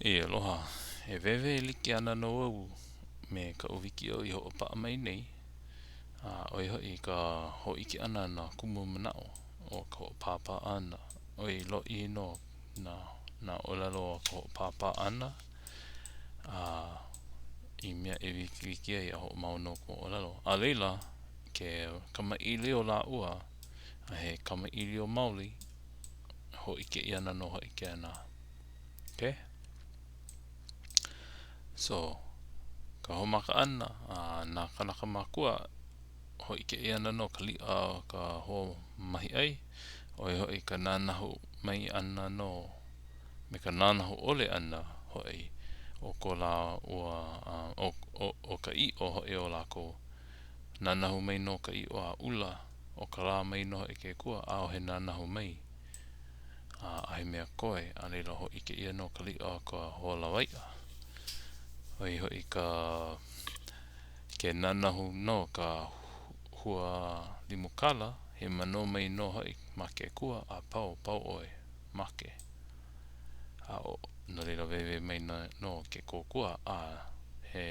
E aloha, e wēwē like ana nō au me kaʻu wikiō i hoʻopaʻa mai nei, a ʻo ia hoʻi ka hōʻike ʻana nā kumu manaʻo o ka hoʻopāpā ʻana. ʻOiai lōʻihi nō nā, nā ʻōlelo o ka hoʻopāpā ʻana, a i mea e wikiwiki ai a hoʻomau nō ka moʻolelo. A laila, ke kamaʻilio lāua, a he kamaʻilio maoli, hōʻike ʻia ana nō hoʻi kēnā. Okay? So, ka hoʻomaka ʻana a nā kānaka mākua, hōʻike ʻia ana nō ka liʻa o ka hoa mahiʻai, ʻo ia hoʻi ka nānahu mai ʻana nō me ka nānahu ʻole ʻana hoʻi o ko lāua, o, o, o ka ʻiʻo hoʻi o lākou. Nānahu mai nō ka ʻiʻo a ʻula, ʻo ka lā mai nō hoʻi ke akua, ʻaʻohe nānahu mai. A ʻaʻohe mea koe, a laila hōʻike ʻia nō ka liʻa o ka hoa lawaiʻa. ʻO ia hoʻi ka ke nānahu nō ka hua limu kala, he manō mai nō hoʻi ma ke akua, a pau, pau ʻoe, make. A ʻo, no laila wēwē mai nō ke kōkua, a he,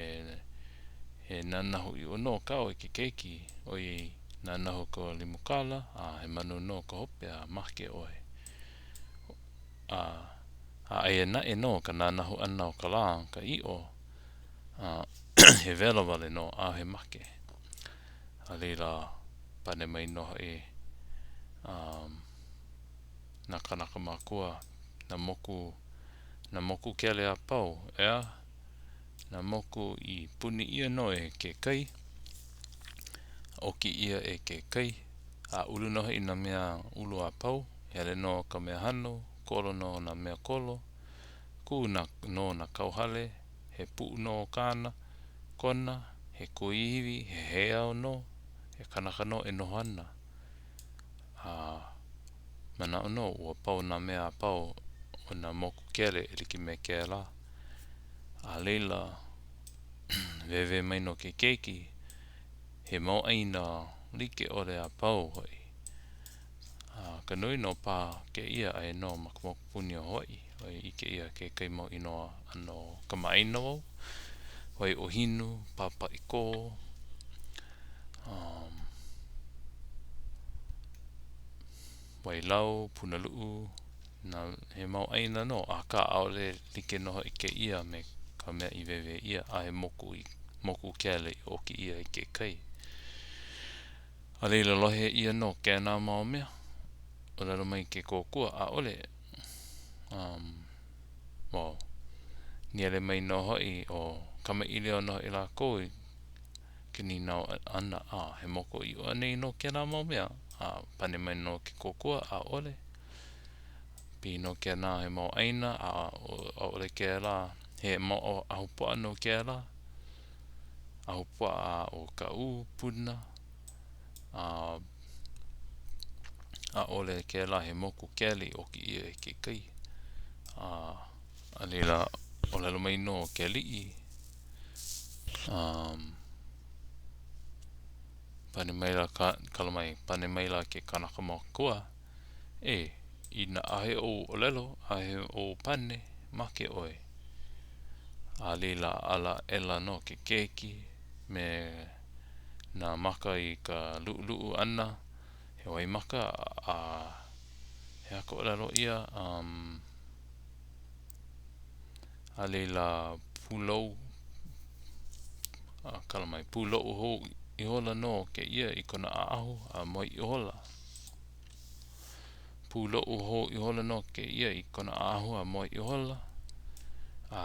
he nānahu ʻiʻo nō kāu e ke keiki, ʻoiai nānahu ka limu kala, a he manō nō ka hope a make ʻoe. A, a aia naʻe nō ka nānahu ʻana o ka lā, ka ʻiʻo, a he wela wale nō, ʻaʻohe make. A laila, pane mai nō hoʻi, um, nā kānaka mākua, nā moku, nā moku kele a pau, ʻeā? Nā moku i puni ʻia nō e ke kai, ʻoki ʻia e ke kai, a ulu nō hoʻi nā mea ulu a pau, hele nō ka mea hanu, kolo nō nā mea kolo, kū nā, nō nā kauhale, he puʻu nō kāna, kona, he kuahiwi, he heiau nō, he kanaka nō e noho ana. A manaʻo nō ua pau nā mea a pau o nā moku kele e like me kēlā. A laila, wēwē mai nō ke keiki, he mau ʻāina like ʻole a pau hoʻi. A ka nui nō paha kēia aia nō ma ka mokupuni o Hawaiʻi, ʻoiai ʻike ʻia kekahi mau inoa ʻano kamaʻāina wau, Waiʻōhinu, Pāpaʻikō, um, Wailau, Punaluʻu, nā, he mau ʻāina nō, akā ʻaʻole like nō hoʻi kēia me ka mea i wēwē ʻia, a he moku i, moku kele i ʻoki ʻia i ke kai. A laila lohe ʻia nō kēnā mau mea, ʻōlelo mai ke kōkua, ʻaʻole, um, well, nīele mai nō hoʻi o kamaʻilio nō hoʻi lākou i ke nīnau ʻana, a he moku ʻiʻo anei nō kēlā mau mea? A pane mai nō ke kōkua, ʻaʻole. Pili nō kēnā he mau ʻāina, a ʻaʻole kēlā, he mau ahupuaʻa nō kēlā. Ahupuaʻa ʻo Kaʻū, Puna, a ʻaʻole kēlā he moku kele i ʻoki ʻia e ke kai. A a laila, ʻōlelo mai nō ke aliʻi, um, pane maila ka, kala mai, pane maila ke kanaka makua, E, inā ʻaʻohe ou ʻōlelo, ʻaʻohe ou pane, make ʻoe. A laila ala aʻela nō ke keiki me nā maka i ka luʻuluʻu ʻana, he waimaka, a he aha ka ʻōlelo ʻia, um, a laila pūlou, a kala mai, pūloʻu hou ihola nō kēia i kona ʻaʻahu a moe ihola. Pūloʻu hou ihola nō kēia i kona ʻaʻahu a moe ihola. A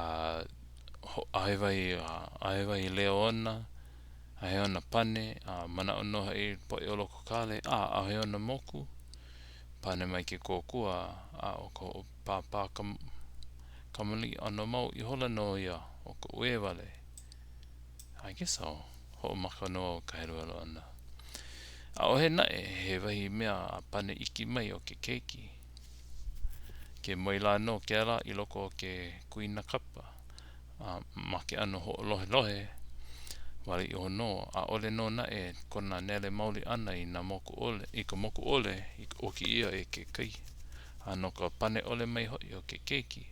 ʻaʻohe wahi, ʻaʻohe wahi leo ona, ʻaʻohe ona pane, a manaʻo nō hoʻi poʻe o loko o ka hale, a ʻaʻohe ona moku. Pane mai ke kōkua, a ʻo ka hoʻopāpā kamaliʻi ʻano mau ihola nō ia o ka uē wale. I guess so. Hoʻomaka nō au i ka heluhelu ʻana. ʻAʻohe naʻe he wahi mea a pane iki mai o ke keiki. Ke moe lā nō kēlā i loko o ke kuina kapa, a ma ke ʻano hoʻolohelohe wale iho nō, ʻaʻole nō naʻe kona nele maoli ʻana i nā moku ʻole, i ka moku ʻole i ʻoki ʻia e ke kai, a no ka pane ʻole mai hoʻi o ke keiki.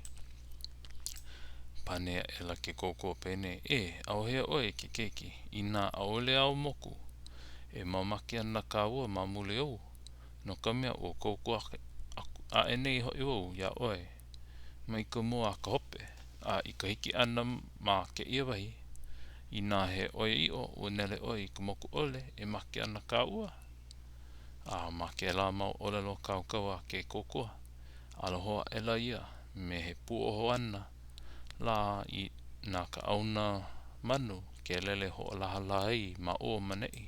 Pane aʻela ke kōkua penei, E, ʻauhea ʻoe e ke keiki, inā ʻaʻole āu moku, e mamake ana kāua ma muli ou, no ka mea, ua kōkua aʻe nei hoʻi wau iā ʻoe mai ka mua a ka hope, a i ka hiki ʻana ma kēia wahi, inā he ʻoiaʻiʻo ua nele ʻoe i ka moku ʻole, e make ana kāua. A ma kēlā mau ʻōlelo kaukau a ke kōkua, aloho aʻela ia me he puoho ana lā na ka ʻāuna manu ke lele hoʻolahalaha ai ma ʻō ma ʻaneʻi.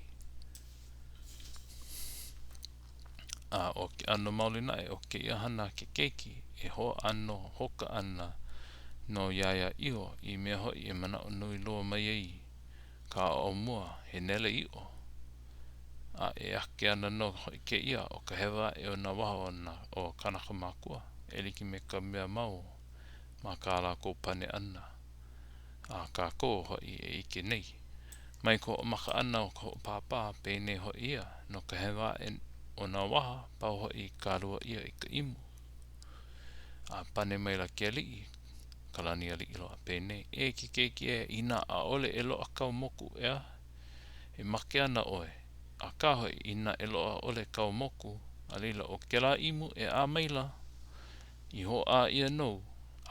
A ʻo ke ʻano maoli naʻe o kēia hana a ke keiki, e hōʻano hoka ana nō iā ia iho i mea hoʻi e manaʻo nui loa mai ai ka ʻaoʻao mua, he nele ʻiʻo. A e ake ana nō hoʻi kēia ʻo ka hewa aʻe o nā waha o nā o kānaka mākua, e like me ka mea mau ma kā lākou pane ʻana, a kākou hoʻi e ʻike nei. Mai ka hoʻomaka ʻana o ka hoʻopāpā, penei hoʻi ia, no ka hewa aʻe o nā waha, pau hoʻi i kālua ʻia i ka imu. A pane maila ke aliʻi, Kalanialiʻiloa, penei, E ke keiki ē, inā ʻaʻole e loaʻa kāu moku, ʻeā? E make ana ʻoe. Akā hoʻi, inā e loaʻa ʻole kāu moku, a laila ʻo kēlā imu e ʻā maila i hōʻā ʻia nou.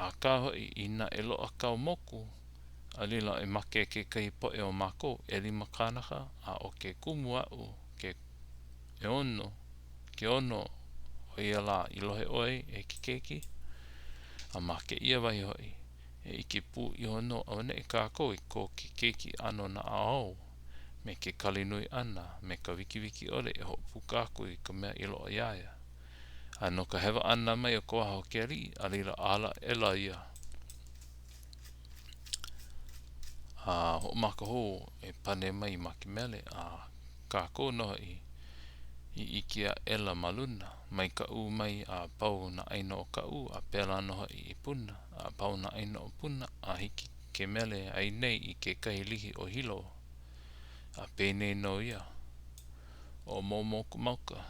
Akā hoʻi, inā e loaʻa kāu moku, a laila e make kekahi poʻe o mākou, ʻelima kānaka, a ʻo ke kumu aʻu, ke ʻeono, ke ono o ia lā i lohe ʻoe, e ke keiki? A ma kēia wahi hoʻi, e ʻike pū iho nō auaneʻi kākou i ko ke keiki ʻano naʻauao, me ke kali nui ʻana, me ka wikiwiki ʻole e hoʻopuka aku i ka mea i loaʻa iā ia. A no ka hewa ʻana mai o ka waha o ke aliʻi, a laila ala aʻela ia. A hoʻomaka hou e pane mai ma ke mele, a kākou nō hoʻi i ʻike aʻela ma luna, mai Kaʻū mai a pau nā ʻāina o Kaʻū, a pēlā nō hoʻi i Puna, a pau nā ʻāina o Puna, a hiki ke mele ai nei i kekahi lihi o Hilo. A penei nō ia, ʻo Momoku mauka.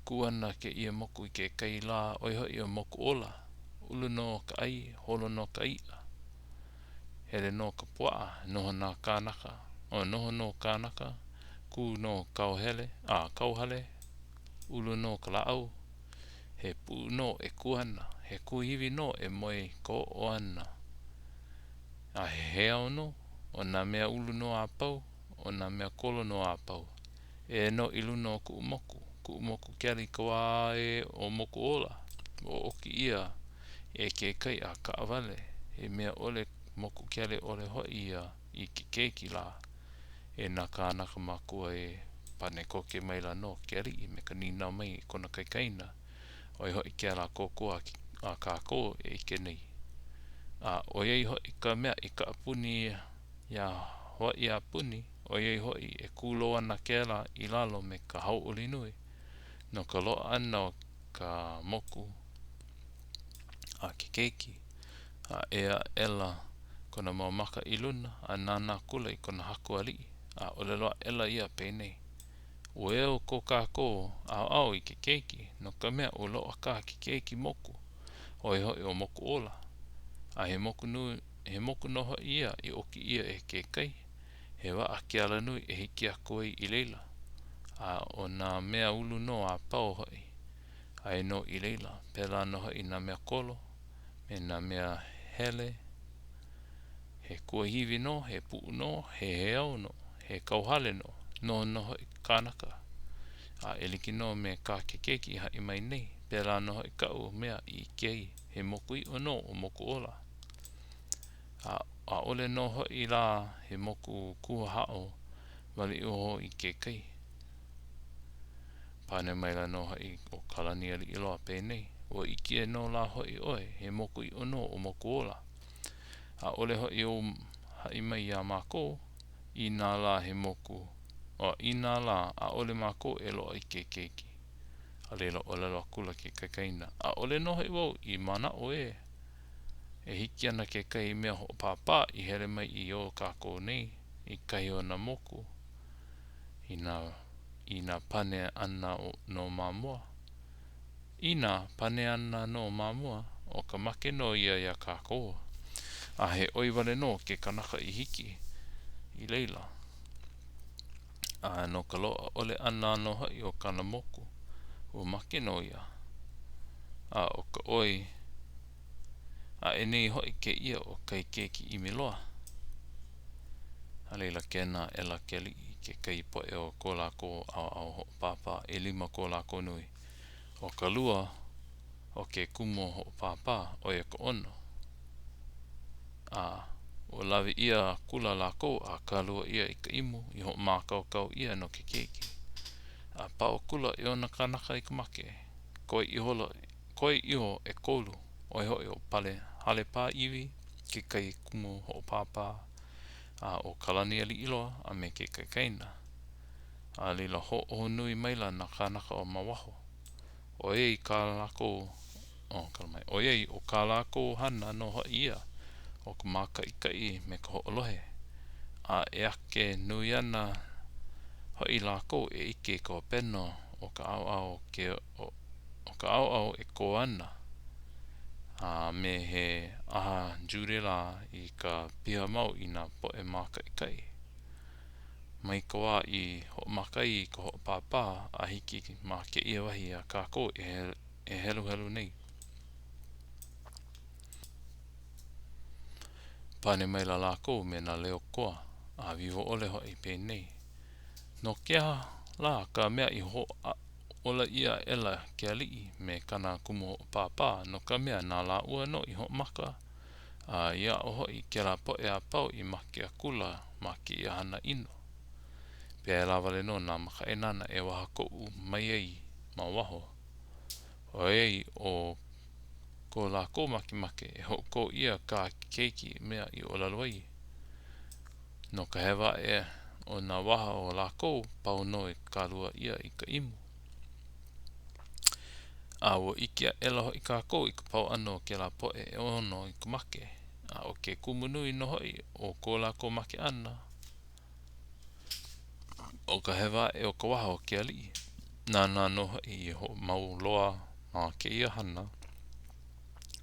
Kū ana kēia moku i ke kai lā, ʻo ia hoʻi ʻo Mokuola. Ulu nō ka ʻai, holo nō ka iʻa. Hele nō ka puaʻa, noho nā kānaka, o noho nō kānaka, kū nō kauhele, a kauhale, ulu nō ka lāʻau, he puʻu nō e kū ana, he kuahiwi nō e moe koʻoʻo ana, a he heiau nō, ʻo nā mea ulu nō a pau, ʻo nā mea kolo nō a pau. E nō i luna o kuʻu moku, kuʻu moku Kealiʻikawā ē ʻo Mokuola, ua ʻoki ʻia e ke kai a kaʻawale, he mea ʻole moku kele ʻole hoʻi ia i ke keiki lā. E nā kānaka makua ē, pane koke maila nō ke aliʻi me ka nīnau mai i kona kaikaina, ʻo ia hoʻi kēlā kōkua a kākou e ʻike nei. A ʻoiai hoʻi ka mea i kaʻapuni iā Hawaiʻi a puni, ʻoiai hoʻi e kūlou ana kēlā i lalo me ka hauʻoli nui no ka loaʻa ʻana o ka moku a ke keiki, a ea aʻela kona mau maka i luna, a nānā akula i kona haku aliʻi, a ʻōlelo aʻela ia penei, Ua eo ko kākou ʻaoʻao i ke keiki, no ka mea, ua loaʻa kā ke keiki moku, ʻo ia hoʻi ʻo Mokuola, a he moku nui, he moku nō hoʻi ia i ʻoki ʻia e ke kai, he waʻa ke alanui e hiki aku ai i laila, a ʻo nā mea ulu nō a pau hoʻi, aia nō i laila, pēlā nō hoʻi nā mea kolo, me nā mea hele, he kuahiwi nō, he puʻu nō, he heiau nō, he kauhale nō, noho nō hoʻi kānaka. A e like nō me kā ke keiki i haʻi mai nei, pēlā nō hoʻi kaʻu mea i ʻike ai, he moku ʻiʻo nō ʻo Mokuola. A ʻaʻole nō hoʻi lā he moku kūhaʻo wale iho i ke kai. Pane maila nō hoʻi ʻo Kalanialiʻiloa penei, Ua ʻike nō lā hoʻi ʻoe, he moku ʻiʻo nō ʻo Mokuola. ʻAʻole hoʻi ou haʻi mai iā mākou, inā lā he moku, a inā lā ʻaʻole mākou e loaʻa i ke keiki. A laila ʻōlelo akula ke kaikaina, ʻAʻole nō hoʻi wau i manaʻo ē e hiki ana kekahi mea hoʻopāpā i hele mai i o kākou nei i kahi o nā moku inā inā pane ana nō ma mua. Inā pane ana nō ma mua, ʻo ka make nō ia iā kākou. A he ʻoi wale nō ke kanaka i hiki i laila. A no ka loaʻa ʻole ʻana nō hoʻi o kāna moku, ua make nō ia. A ʻo ka ʻoi aʻe nei hoʻi kēia o kahi keiki ʻimi loa. A laila kēnā aʻela ke aliʻi i kekahi poʻe o ko lākou ʻaoʻao hoʻopāpā, ʻelima ko lākou nui. ʻO ka lua o ke kumu hoʻopāpā, ʻo ia ka ʻono. A ua lawe ʻia akula lākou a kālua ʻia i ka imu i hoʻomākaukau ʻia no ke keiki. A pau akula ʻeono kānaka i ka make, koe ihola, koe iho ʻekolu, ʻo ia hoʻi ʻo Pale Halepāiwi, kekahi kumu hoʻopāpā, a ʻo Kalanialiʻiloa a me ke kaikaina. A laila hoʻōho nui maila nā kānaka o ma waho. ʻOiai kā lākou, oh, kala mai, ʻoiai ʻo kā lākou hana nō hoʻi ia, ʻo ka mākaʻikaʻi me ka hoʻolohe, a e ake nui ana hoʻi lākou e ʻike i ka hopena o ka ʻaoʻao o ke o ka ʻaoʻao e kō ana, a me he ʻaha jure lā i ka piha mau i nā poʻe mākaʻikaʻi. Mai ka wā i hoʻomaka ai i ka hoʻopāpā a hiki ma kēia wahi a kākou e heluhelu nei. Pane maila lākou me nā leo koa a wiwo ʻole hoʻi penei, No ke aha lā ka mea i hoʻōla ʻia aʻela ke aliʻi me kāna kumu hoʻopāpā, no ka mea, na lāua nō i hoʻomaka, a i aʻo hoʻi kēlā poʻe a pau i make akula ma kēia hana ʻino. Pēlā wale nō nā makaʻāinana e wahakoʻu mai ai ma waho, ʻoiai ʻo ko lākou makemake e hoʻokō ʻia kā ke keiki mea i ʻōlelo ai. No ka hewa aʻe o nā waha o lākou, pau nō e kālua ʻia i ka imu. A ua ʻike aʻela hoʻi kākou i ka pau ʻana o kēlā poʻe ʻeono i ka make, a ʻo ke kumu nui nō hoʻi o ko lākou make ʻana, ʻo ka hewa aʻe o ka waha o ke aliʻi, nāna nō hoʻi i hoʻomau loa ma kēia hana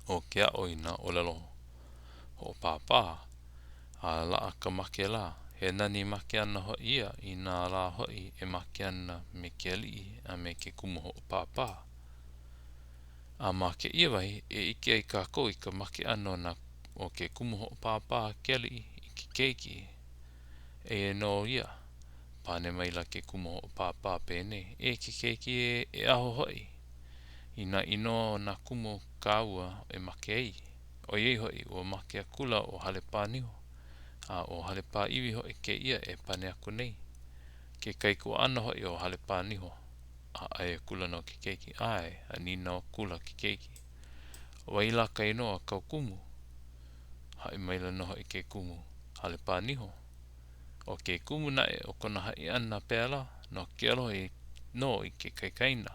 ʻo ke aʻo i nā ʻōlelo hoʻopāpā, a laʻa ka make lā, he nani make ʻana hoʻi ia inā lā hoʻi e make ana me ke aliʻi a me ke kumu hoʻopāpā. A ma kēia wahi e ʻike ai kākou i ka make ʻana o nā o ke kumu hoʻopāpā ke aliʻi i ke keiki. Eia nō ia. Pane maila ke kumu hoʻopāpā penei, E ke keiki ē, e aho hoʻi i nā inoa o nā kumu kāua e make ai. ʻOiai hoʻi, ua make akula ʻo Halepāniho, a ʻo Halepāiwi hoʻi kēia e pane aku nei, ke kaikuaʻana hoʻi o Halepāniho. A ʻae akula nō ke keiki, ʻAe, a nīnau akula ke keiki, ʻO wai lā ka inoa o kāu kumu? Haʻi maila nō hoʻi ke kumu, Halepāniho. ʻO ke kumu naʻe o kona haʻi ʻana pēlā, no ke aloha nō i ke kaikaina,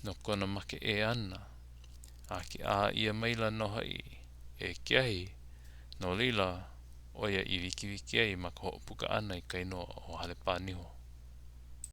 no kona make ʻē ʻana, a ke ʻā ʻia maila nō hoʻi e ke ahi, no laila ʻo ia i wikiwiki ai ma ka hoʻopuka ʻana i ka inoa ʻo Halepāniho.